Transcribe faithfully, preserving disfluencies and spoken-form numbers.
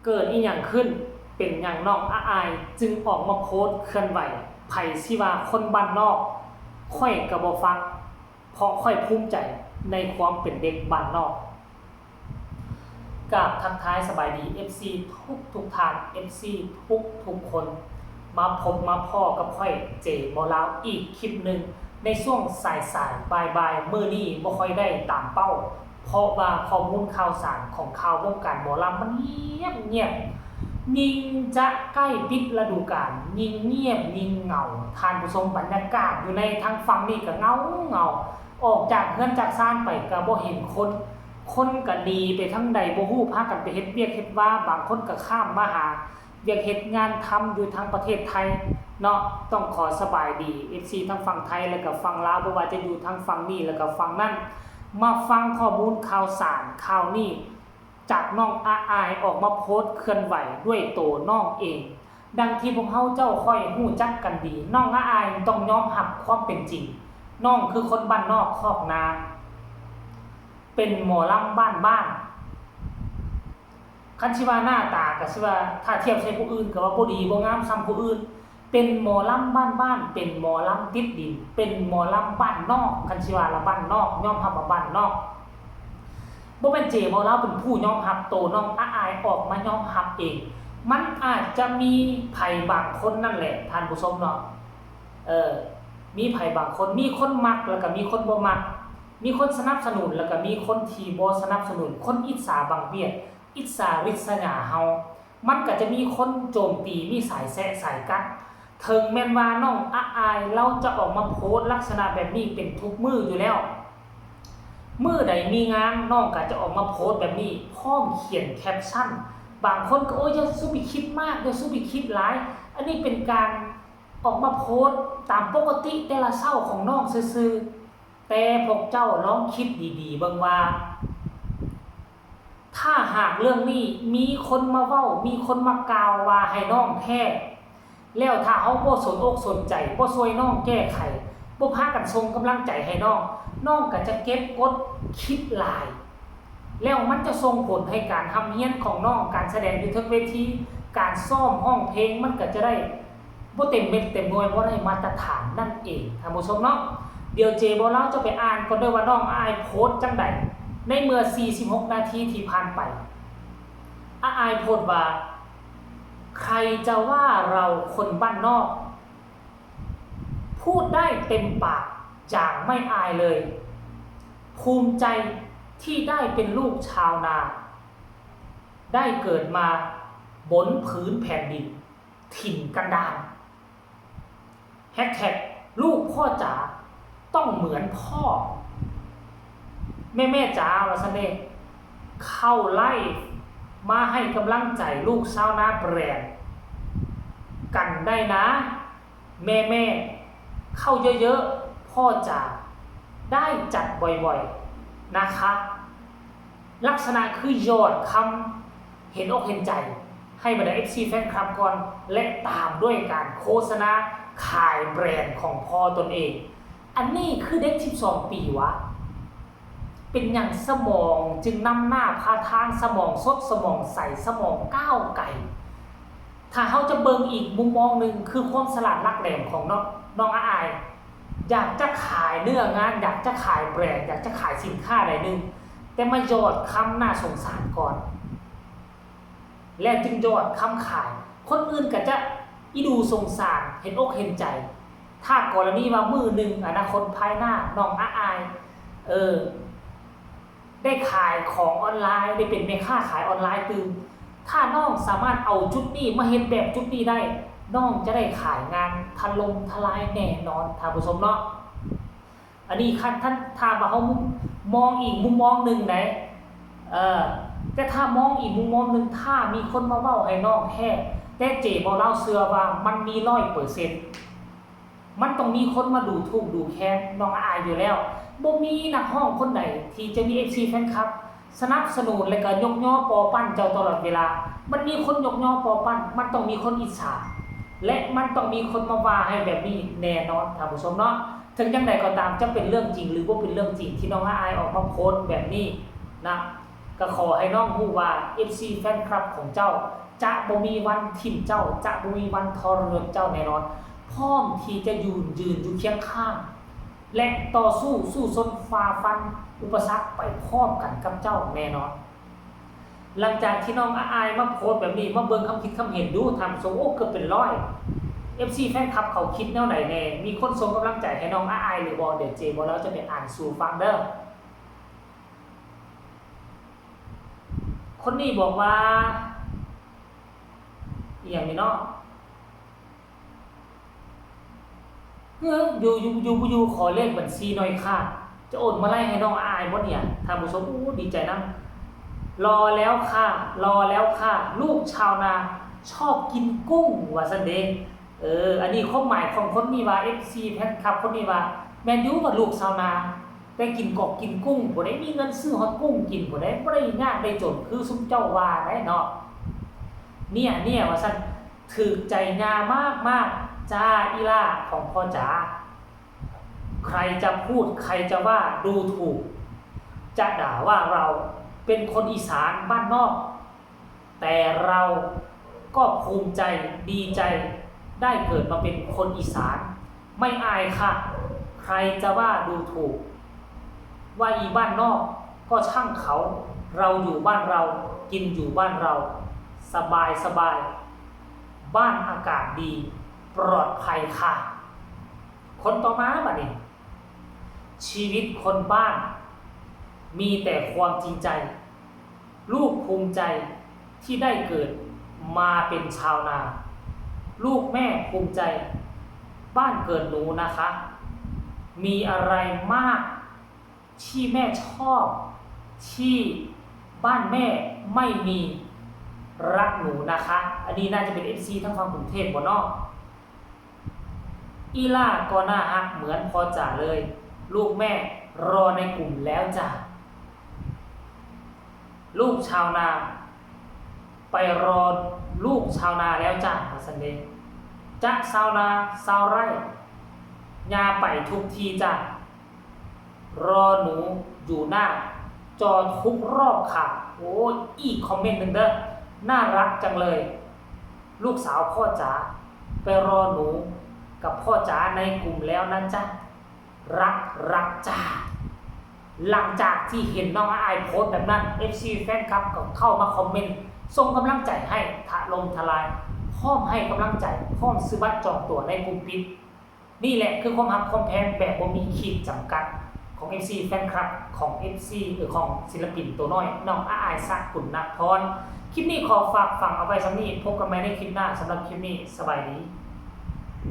เกิดอีหยังขึ้น เป็นหยังน้องอาอายจึงออกมาโพสต์เคลื่อนไหว ไผสิว่าคนบ้านนอก ข้อยก็บ่ฟัง เพราะข้อยภูมิใจในความเป็นเด็กบ้านนอก กราบทักทายสบายดี เอฟซี ทุกทุกท่าน เอฟซี ทุกทุกคน มาพบมาพ้อกับข้อย เจ หมอลาว อีกคลิปหนึ่ง ในช่วงสายๆ บ่ายๆ มื้อนี้บ่ค่อยได้ตามเป้า เพราะว่าข้อมูลข่าวสารของข่าววงการหมอลำมันเงียบเงียบ ยิ่งจะใกล้ปิดฤดูกาล ยิ่งเงียบยิ่งเหงา ท่านผู้ชม บรรยากาศอยู่ในทางฝั่งนี้ก็เหงาเหงา ออกจากเฮือนจากซานไปก็บ่เห็นคน คนก็หนีไปทางใดบ่ฮู้ พากันไปเฮ็ดเวียกเฮ็ดวา บางคนก็ข้ามมาหาเวียกเฮ็ดงานทำอยู่ทางประเทศไทยเนาะ ต้องขอสบายดี เอฟซี ทั้งฝั่งไทยแล้วก็ฝั่งลาว บ่ว่าจะอยู่ทางฝั่งนี้แล้วก็ฝั่งนั้น มาฟังข้อมูลข่าวสารข่าวนี้ จากน้องอาอายออกมาโพสต์เคลื่อนไหวด้วยตัวน้องเอง ดังที่พวกเฮาเจ้าค่อยฮู้จักกันดี น้องอาอายต้องยอมรับความเป็นจริง น้องคือคนบ้านนอกคอกนา เป็นหมอลำบ้านๆ คันสิว่าหน้าตาก็สิว่า ถ้าเทียบใส่ผู้อื่นก็ว่าบ่ดีบ่งามส่ำผู้อื่น เป็นหมอลำบ้านๆ เป็นหมอลำติดดิน เป็นหมอลำบ้านนอก คันสิว่าละบ้านนอก ยอมรับว่าบ้านนอก บ่แม่นเจ หมอลาวเป็นผู้ยอมรับ โตน้องอาอายออกมายอมรับเอง มันอาจจะมีไผบางคนนั่นแหละ ท่านผู้ชมเนาะ เออ มีไผบางคน มีคนมักแล้วก็มีคนบ่มัก มีคนสนับสนุนแล้วก็มีคนที่บ่สนับสนุน คนอิจฉาบังเวียด อิจฉาริษยาเฮา มันก็จะมีคนโจมตี มีสายแซะสายกัด ถึงแม่นว่าน้องอาอายลาวจะออกมาโพสต์ลักษณะแบบนี้เป็นทุกมื้ออยู่แล้ว มื้อใดมีงานน้องก็จะออกมาโพสต์แบบนี้ พร้อมเขียนแคปชั่น บางคนก็ โอ้ย อย่าสู้ไปคิดมาก อย่าสู้ไปคิดหลาย อันนี้เป็นการออกมาโพสต์ตามปกติแต่ละเช้าของน้องซื่อๆ แต่พวกเจ้าลองคิดดีๆ เบิ่งว่า ถ้าหากเรื่องนี้มีคนมาเว้า มีคนมากล่าวว่าให้น้องแท้ แล้วถ้าเฮาบ่สนอกสนใจ บ่ช่วยน้องแก้ไข บ่พากันส่งกำลังใจให้น้อง น้องก็จะเก็บกดคิดหลาย แล้วมันจะส่งผลให้การร่ำเรียนของน้อง การแสดงอยู่เทิงเวที การซ้อมร้องเพลง มันก็จะได้ บ่เต็มเม็ดเต็มหน่วย บ่ได้มาตรฐานนั่นเอง ท่านผู้ชมเนาะ เดี๋ยวเจ หมอลาวจะไปอ่านก่อนเด้อว่าน้องอาอายโพสต์จั่งใด ในเมื่อ สี่สิบหก นาทีที่ผ่านไป อาอายโพสต์ว่า ใครจะว่าเราคนบ้านนอก พูดได้เต็มปากอย่างไม่อายเลย ภูมิใจที่ได้เป็นลูกชาวนา ได้เกิดมาบนผืนแผ่นดิน ถิ่นกันดาร แฮชแท็ก ลูกพ่อจ๋า ต้องเหมือนพ่อ แม่แม่จ๋า ว่าซั่นเด้ เข้าไลฟ์มาให้กำลังใจลูกชาวนาแบรนด์กันได้นะ แม่แม่ เข้าเยอะๆ พ่อจ๋า ได้จัดบ่อยๆ นะคะ ลักษณะคือหยอดคำเห็นอกเห็นใจ ให้บรรดา เอฟซี แฟนคลับก่อน และตามด้วยการโฆษณาขายแบรนด์ของพ่อตนเอง อันนี้คือเด็ก สิบสอง ปีวะ เป็นหยังสมองจึงนำหน้าพาทาง สมองสด สมองใส สมองก้าวไกล ถ้าเฮาจะเบิ่งอีกมุมมองหนึ่ง คือความฉลาดหลักแหลมของน้อง น้องอาอาย อยากจะขายเนื้องาน อยากจะขายแบรนด์ อยากจะขายสินค้าใดหนึ่ง แต่มาหยอดคำน่าสงสารก่อน และจึงหยอดคำขาย คนอื่นก็จะอีดูสงสาร เห็นอกเห็นใจ ถ้ากรณีว่ามื้อหนึ่งอนาคตภายหน้า น้องอาอาย เออ ได้ขายของออนไลน์ ได้เป็นแม่ค้าขายออนไลน์ตื่ม ถ้าน้องสามารถเอาจุดนี้มาเฮ็ดแบบจุดนี้ได้ น้องจะได้ขายงานถล่มทลายแน่นอน ท่านผู้ชมเนาะ อันนี้คันท่าน ถ้าว่าเฮามองอีกมุมมองหนึ่งได เออ แต่ถ้ามองอีกมุมมองหนึ่ง ถ้ามีคนมาเว้าให้น้องแท้ แต่เจ หมอลาวเชื่อว่ามันมีร้อยเปอร์เซ็นต์ มันต้องมีคนมาดูถูกดูแคลนน้องอาอายอยู่แล้ว บ่มีนักร้องคนใดที่จะมี เอฟซี แฟนคลับ สนับสนุนและก็ยกยอปอปั้นเจ้าตลอดเวลา มันมีคนยกยอปอปั้น มันต้องมีคนอิจฉา และมันต้องมีคนมาว่าให้แบบนี้แน่นอน ท่านผู้ชมเนาะ ถึงจั่งใดก็ตาม จะเป็นเรื่องจริงหรือบ่เป็นเรื่องจริงที่น้องอาอายออกมาโพสต์แบบนี้นะ ก ก็ขอให้น้องรู้ว่า เอฟซี แฟนคลับของเจ้า จะบ่มีวันถิ่มเจ้า จะบ่มีวันทรยศเจ้าแน่นอน พร้อมที่จะยืนยืนอยู่เคียงข้าง และต่อสู้สู้ซนฝ่าฟันอุปสรรคไปพร้อมกันกับเจ้าแน่นอน หลังจากที่น้องอาอายมาโพสต์แบบนี้ มาเบิ่งคำคิดคำเห็นดู ท่านผู้ชม โอ้ เกือบเป็นร้อย เอฟซี แฟนคลับเขาคิดแนวไหนแน่ มีคนส่งกำลังใจให้น้องอาอายหรือบ่ เดี๋ยวเจบ่าวลาวจะไปอ่านสู่ฟังเด้อ คนนี้บอกว่า อีหยังนี่เนาะ เฮ้อ อยู่อยู่อยู่อยู่ ขอเลขบัญชีหน่อยค่ะ จะโอนมาไล่ให้น้องอาอายหมดเนี่ย ท่านผู้ชม อู้ ดีใจนำ รอแล้วค่ะ รอแล้วค่ะ ลูกชาวนาชอบกินกุ้ง ว่าซั่นเด้ เออ อันนี้ความหมายของคนนี้ว่า เอฟซี แฟนคลับคนนี้ว่า แม่นอยู่ว่าลูกชาวนา แต่กินกอกกินกุ้ง บ่ได้มีเงินซื้อฮอดกุ้งกิน บ่ได้ บ่ได้ยากได้จนคือซุมเจ้าว่าได้เนาะ เนี่ย เนี่ย ว่าซั่น ถืกใจย่ามากๆ จ้า อีหล่าของพ่อจ๋า ใครจะพูด ใครจะว่า ดูถูก จะด่าว่าเราเป็นคนอีสานบ้านนอก แต่เราก็ภูมิใจ ดีใจ ได้เกิดมาเป็นคนอีสาน ไม่อายค่ะ ใครจะว่าดูถูก ว่าอีบ้านนอก ก็ช่างเขา เราอยู่บ้านเรา กินอยู่บ้านเรา สบายสบาย บ้านอากาศดี ปลอดภัยค่ะ คนต่อมาบัดนี้ ชีวิตคนบ้าน มีแต่ความจริงใจ ลูกภูมิใจที่ได้เกิดมาเป็นชาวนา ลูกแม่ภูมิใจ บ้านเกิดหนูนะคะ มีอะไรมากที่แม่ชอบ ที่บ้านแม่ไม่มี รักหนูนะคะ อันนี้น่าจะเป็น เอฟซี ทางฝั่งกรุงเทพฯ บ่เนาะ อีหล่าก็น่าฮักเหมือนพ่อจ๋าเลย ลูกแม่รอในกลุ่มแล้วจ้ะ ลูกชาวนา ไปรอลูกชาวนาแล้วจ้ะ ว่าซั่นเด้ จะชาวนาชาวไร่ ย่าไปทุกที่จ้ะ รอหนูอยู่หน้าจอทุกรอบค่ะ โอ้ อีกคอมเมนต์หนึ่งเด้อ น่ารักจังเลย ลูกสาวพ่อจ๋า ไปรอหนูกับพ่อจ๋าในกลุ่มแล้วนะจ๊ะ รัก รักจ้า หลังจากที่เห็นน้องอาอายโพสต์แบบนั้น เอฟซี แฟนคลับก็เข้ามาคอมเมนต์ ส่งกำลังใจให้ถล่มทลาย พร้อมให้กำลังใจ พร้อมซื้อบัตรจองตั๋วในกลุ่มปิด นี่แหละคือความฮักความแพงแบบบ่มีขีดจำกัด ของ เอฟซี แฟนคลับ ของ เอฟซี หรือของศิลปินตัวน้อย น้องอาอาย สกุลนพร คลิปนี้ขอฝากฝังเอาไว้ส่ำนี้ พบกันใหม่ในคลิปหน้า สำหรับคลิปนี้ สบายดี